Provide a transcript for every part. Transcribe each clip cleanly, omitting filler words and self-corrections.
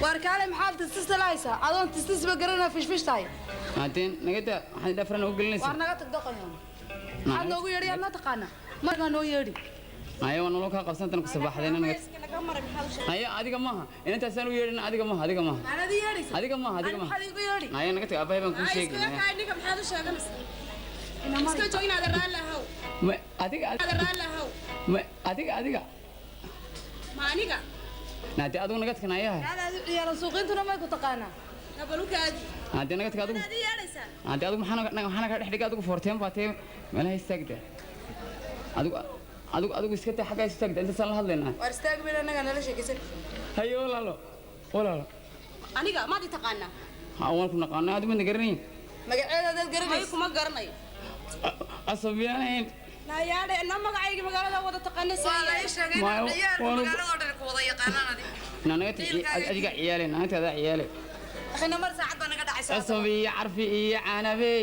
Waar kaale, maxaad tistis lahaysaa adoon tistisba garanaa fishfish tahay? Haddeen nagada waxaad dhafran ugu gelinaysaa. Waar naga tag doqoyo, maxaad noogu yeedhi? Yaad noo taqaanaa markaa noo yeedhi. Haya, waa nolol kaa qabsantan ku sabaxdayna naga. Haya, adiga maaha, inantaasaan u yeedhin. Adiga maaha, adiga maaha. Maxaad ii yeedhaysaa? Adiga maaha, adiga maaha. Maxaad iigu yeedhi? Haya, naga tag, aabbahay baan kuu sheegi. Ninka maxaad u sheeganaysaa? Iska joog inaad raalli ahow. Ma adiga? Raalli ahow. Ma adiga, adiga? Ma aniga? Naade, adigu naga tag nayaha. Aad u ciyaaran suuqintuna may ku taqaanaa. Nabalukaadi. Haddee naga tag adigu. Maxaad ii yeedhaysaa? Haddee adigu maxaa naga dhex dhigay? Adigu foorteen baa tee, meelaha istaagda adigu, adigu, adigu iska taa, xaggaa istaagda intaasaan la hadlaynaa. Waar istaagi mayna, annagaa nala sheekaysan. Haye walaalo, walaalo. Aniga maad i taqaanaa? Ha, waan ku naqaanaa, adigu madna garanayn. Magaceeda adaad May. Garanaysa? Kuma garanayo. Asabiyaanayn. Naayaadhe, na magacayga magaalada wada taqaanaysa. Waa la ii sheegay Maayo, inaad ciyaarka magaalada oo dhan ku wada yaqaanaan adiga. Na naga tag adiga, ciyaale, naga tag adaa ciyaale. Akhina mar saacad baa naga dhacaysa. Cusub iyo carfi iyo canabey,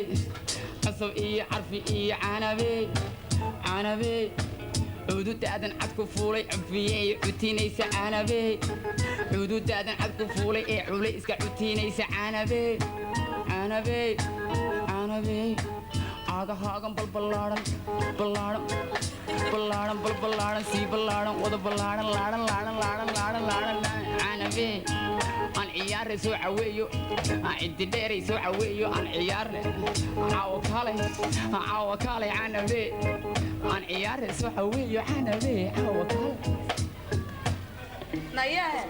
cusub iyo carfi iyo canabey, canabey, cududaadan cad ku fuulay cufiyey cutinaysa canabey, cududaadan cad ku fuulay ee culay iska cutiinaysa canabey, canabey, canabey, caagahaagan balballaaran, ballaaran, ballaaran, balballaaran, sii ballaaran, wada ballaaran, laaran, laaran, laaran, laaran, laaran, canabey, aan ciyaare soo caweeyo, aan ciddi dheeray soo caweeyo, aan ciyaarne caawa kaalay, caawa kaalay, canabey, aan ciyaare soo caweeyo, canabey, caawa kaalay. Nayahe,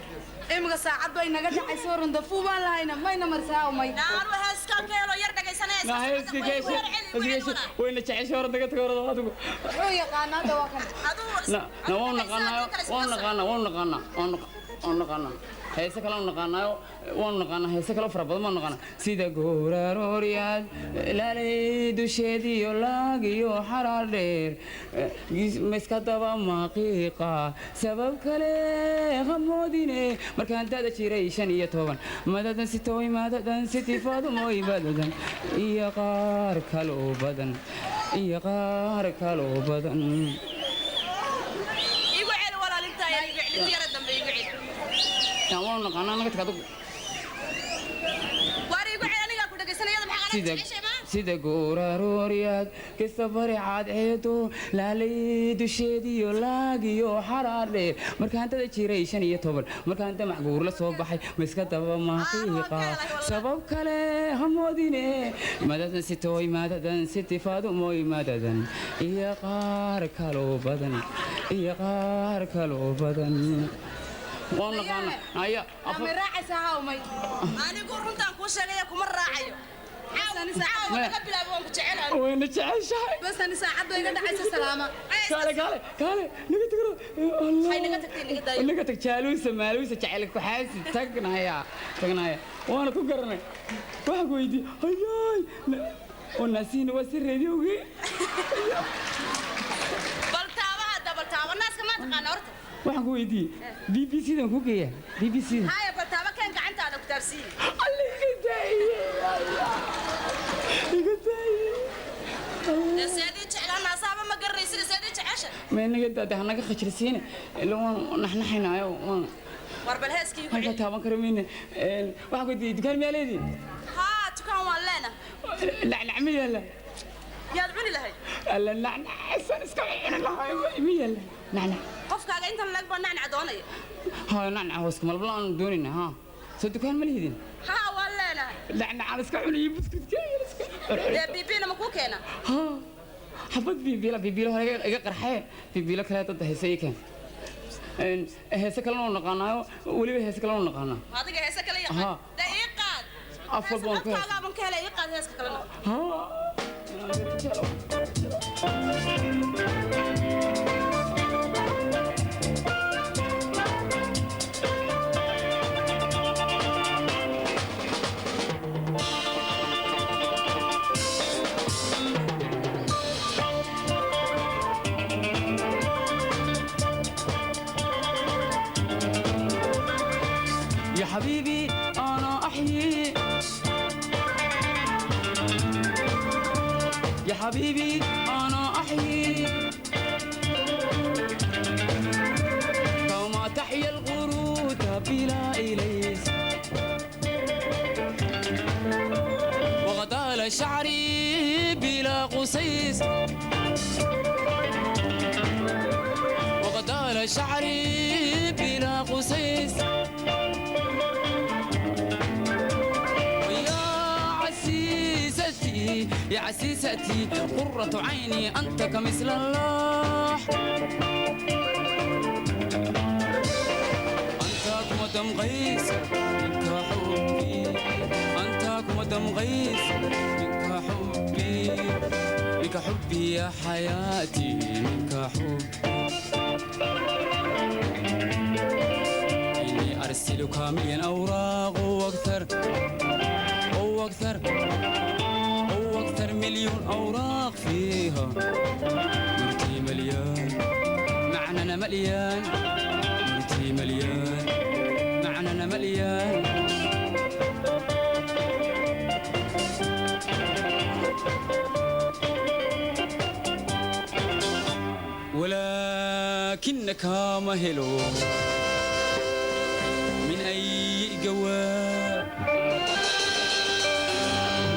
imika saacad bay naga dhacaysa, rundafuu baan lahayna mayna marsaa may. Naan heeskan ka helo yar dhagaysanaya. Wayna jeceshay hore, naga tago hore adigu. Wuxuu yaqaanaa hadda waa kan. Na na waan naqaanaayo, waan naqaanaa, waan naqaanaa, waan naqaanaa heese kale, waan naqaanaayo, waan naqaanaa heese kale fara badan baan naqaanaa, sida goorarooryaad laalay dusheediyo laagiyo xaraar dheer miska daba maqiiqa sabab kale hamoodine markaan dada jiray 15 madadan sitooy madadan sitifadumoy badadan iyo qaar kaloo badan, iyo qaar kaloo badan. Igu celi walaalintaa, igu celi inta yara dambe, igu celi. Waan naqaanaa, naga tag adigu. Waar igu celi, anigaa ku dhagaysanayada maxaa sida qalad jeceshay ma? Sida goorarooryaad kasta bari cadceedo laalay dusheediyo laagiyo xaraar dheer markaan dada jiray 15 markaan damac guur la soo baxay miska daba maqiiqa sabab kale hamoodine madadan sitooy madadan sitifadumoy madadan iyo qaar kaloo badan, iyo qaar kaloo badan, waan naqaana aya. Ma raacaysaa haa may? Anigu runtaan kuu sheegaya, kuma raacayo. Caawa laga bilaabo waan ku jecelahay. Wayna jeceshahay. Bas ani saacad bay iga dhacaysa, salaama. Kaale, kaale, kaale, naga tagro. Waxay naga tagtay, naga daayo. Naga tag, jaaluusa maaluusa jecel ku xaasi, tagnaya, tagnaya, waana ku garanay. Waxaan ku weydiiyey, hayaay oo naasiina waa si reediyowgii. Bal taaba hadda, bal taaba naaska ma taqaana horta? Waxaan ku weydiiyey BBC dan ku geeya BBC da. Haya, bal taaba keen, gacantaada ku taabsiiye. Alla, iga daaye, iga daaye. Dee seedii jeclaa naasaaba ma garanaysid, seedii jecesha? Ma naga daade, hanaga khajirsiine, ila waan naxnaxaynaayo, waan War bal heeskii igu halkaa celi. Taaban karo mayne. Waxaan ku weydiiyey, dukaan miyaa leediin? Haa, dukaan waan leenahay. Nacnac ma yaalla? Yaad cuni lahayd? Alla, nacnac iska cuni lahaa, ma yaalla nacnac? Qofkaaga intan lag baa nacnac doonaya. Ha, nacnac hooska malbala aanu doonayna. Ha, soo dukaan ma lihidin? Haa, waan leenahay. Nacnacaan iska cuniyo, buskudka iska. Dee bibiina ma kuu keena? Ha, xabad bibiila, bibiila hore iga qarxee, bibiilo kale dad heese ii keen. Heese kalena oo naqaanaayo, weliba heese kalena oo naqaanaa. Adiga heese kale Haa. yaqaan dee ii qaad. Af walba waan ku heesa. Afkaagaaban ka helay, ii qaad heeska kalena. Ha. يا حبيبي أنا أحيي. يا حبيبي أنا أحيي كما تحيا الغرود بلا إليس وغدال شعري بلا قصيص وغدال شعري بلا قصيص يا عسيستي يا عسيستي قرة عيني أنت كمثل الله أنت كمدم غيث منك حبي أنت كمدم غيث منك حبي منك حبي يا حياتي منك حبي إني أرسلك مليون أوراق وأكثر وأكثر وأكثر مليون أوراق فيها مرتي مليان معنانا مليان مرتي مليان معنانا مليان ولكنك مهلو من أي جواب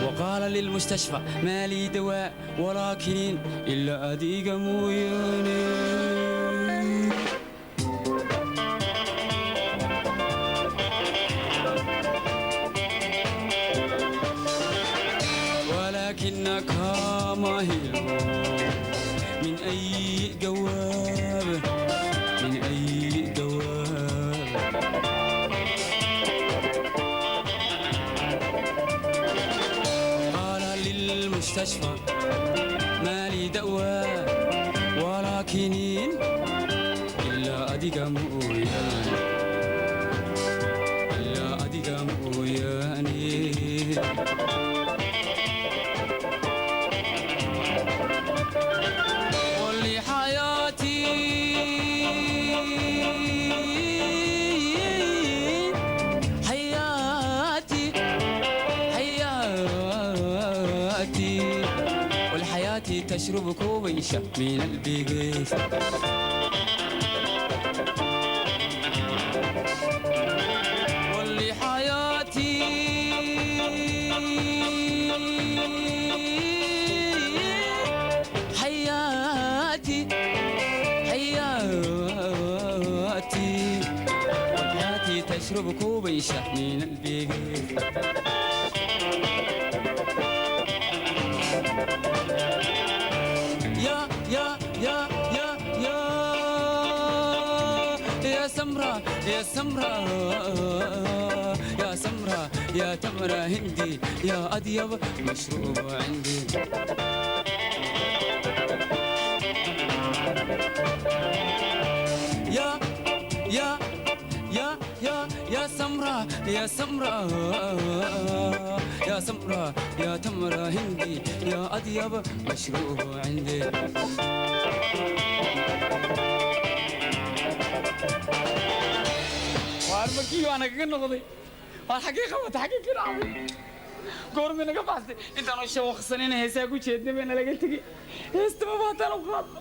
وقال للمستشفى ما لي دواء ولكن إلا أديق موياني ولكنك ماهل من أي جواب من أي جواب قال للمستشفى ما لي دواء ولكن إلا أديك موياني إلا أديك موياني قل حياتي حياتي حياتي والحياتي تشرب كوبيشة من البيجيس واللي حياتي حياتي حياتي والحياتي تشرب كوبيشة من البيجيس يا يا يا يا يا يا سمرة يا سمرة يا سمرة يا تمرة هندي يا أطيب مشروب عندي يا يا يا يا يا سمرة يا سمرة يا سمرة يا تمرة هندي يا أطيب مشروب عندي وارمكي وانا kaga noqday waan xagee qabata xagee ka dhacday goormay naga baxsay intaan oo shawaqsanayna heesaa ku jeednay bay nalaga tegey heestama baataan u qaadno.